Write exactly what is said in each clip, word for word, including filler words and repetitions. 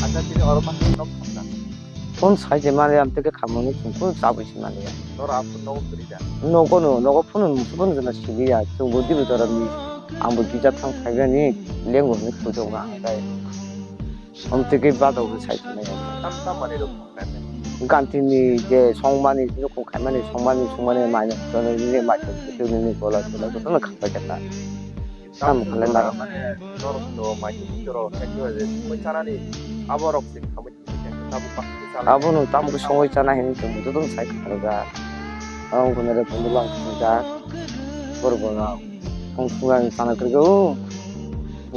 Acha, tini oro ma nok khamkha. Phone sai je mali am teke khamani phone phone sabui si mali ya. Noro aphuru nogo kwrwi da? Nogo no, nogo phone no phone jana sili ya. Chung bo dibi tora mi. Ang bo gija thang phai gani lengo ni pujo ga dai. Om teke bado bo sai je mali. Tam tam mani rok. Ganti ni je songmani, nukung khaimani, songmani, songmani mai no, jono ni mai to, ni ni gola, gola, gola, gola, khambai kata. Tam khalai na. Mane, norok to mai to, to ro, koi chanani, abo rok se khambai. Abo no tam ko songoi chana hini to, to dong sai khambai ga. Ang ko nare bundu lang khambai ga. Bor bona. Ang sunga chana kri go.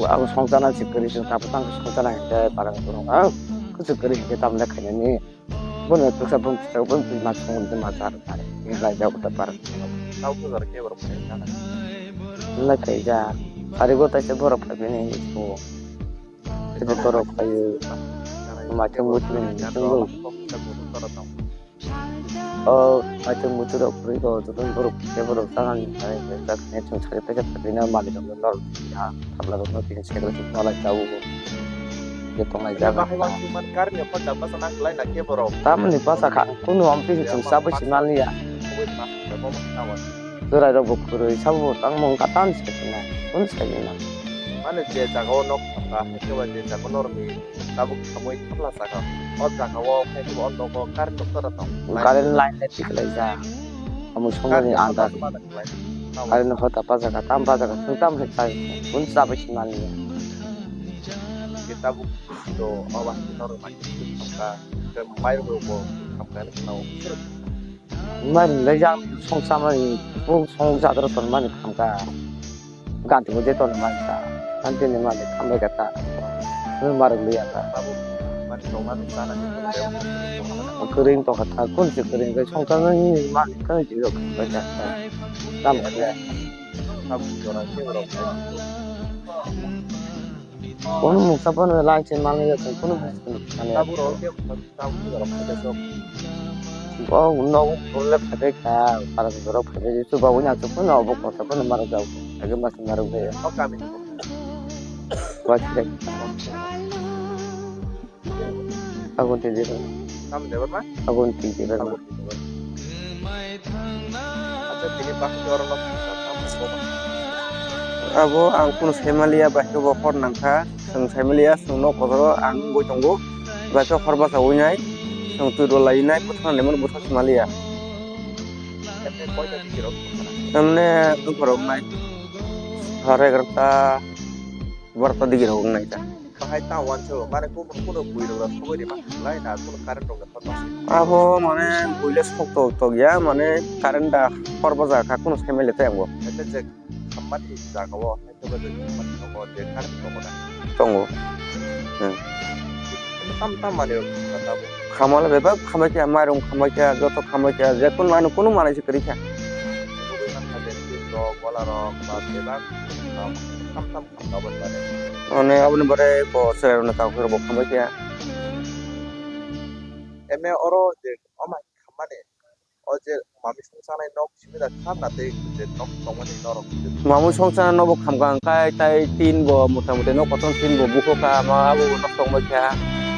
Ang song chana se kri, song tam tam song chana hini, parang ko. Ang ko se kri, tam le khainani. Bono twksa bwng twksa bwng twi ma song de ma jar jar. Ni lai jago ta par. Tau ko jar ke borok phai na. Lai kai ja. Ari go ta se borok phai bini ni ko. Te borok phai. Ma thang bu twi ni thang bu. O ma thang bu twi rok phai go to borok ke borok ta ni phai ta ne chung sai ta phai na ma ni dong dor. Ya. Tabla rok no tini cycle se tongla jago. Je tonglai jaga. Bahai wang twi man kar ni phor da basa nang lai na ke borok. Tamni basa kha, kunu amtwi se chung sabui se maliya. Jorai rok bo kwrwi, sabo bo tang mung kha tam se kina. Kun se kina. Mane je jaga o nok thangka, haikhe ba je jaga o norok ni tabuk samui thapla saka. O jaga o haikhe ba o nogo current tora tong. Current line le thik lai ja. Amo songmani andar. Current hota bajaka, tam bajaka, thung tam hai chai. Kun sabui se maliya. Kita bu do awa norok mai thangka, ke mai rok bo thangka ni khna o. Mari lai jang song samani, bu song jadro ton mani thangka. Ganti bo je ton mani ta, ganti ni mani thambai kata. Ni marok liya ta. Tabu mani tongma ni sana ni. Kering to kata, kun se kering ke song samani mani kan jiro kata. Tam kata. Tabu jora ke rok. Kono mungsa phano lai se manwi ya, kono mungsa phano. Tabuk rok khe, tabuk rok khe sok. Bo nogo phurle phaibai kha, para borok phaibai, chuba wngya, chuba no obo kotha phano mara jao. Age mas mara jao. O kami. Wa khe. Agun twi jeba. Tamo Debbarma? Agun twi jeba. Agun twi jeba. Acha, tini bakti oro no. Abo ang kunu saimaliya, bai khe bo hor nangkha. Chwng saimaliya, chwng nok kotor o ang wngwi tongo. Bai khe hor bachawinai, chwng twi rwlainai, bwthang naimani bwthang saimaliya. Emne koita digi rok? Emne wngkhorok nai. Sare egarota, barota digi rok wngnai ta. Bahai ta wanse bo, mane kuno, kuno bui rok sogwi rima lai na, kuno current rok thok ma se. Abo mane buile sok tok tok ya, mane current da hor baja kha, kuno family te ango. Ete je khammani jaga o, ete ba je khammani nogo je current nogo da. Tongo. Hmm. Tam tam mane rok ta bo. Khamale bebak khamai kha, mairung khamai kha, joto khamai kha, je kun mane kuno mane se kwrwi kha. Sogwi man kha je, rok, bola rok, ba bebak, tam tam. Abo ni bare. One aboni bare bo chwrai rok ni kok rok bo khambai khe. Eme oro je oma khammani o je mami songchanai nok simi da kha na tei je nok tongmani norok. Mami songchanai nok bo khamkha hwnkhe tai tin bo mota moti nok kotor tin bo bukhuk kha ma abo bo nok tongbai kha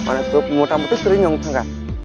mane mota moti kwrwi wng thangkha.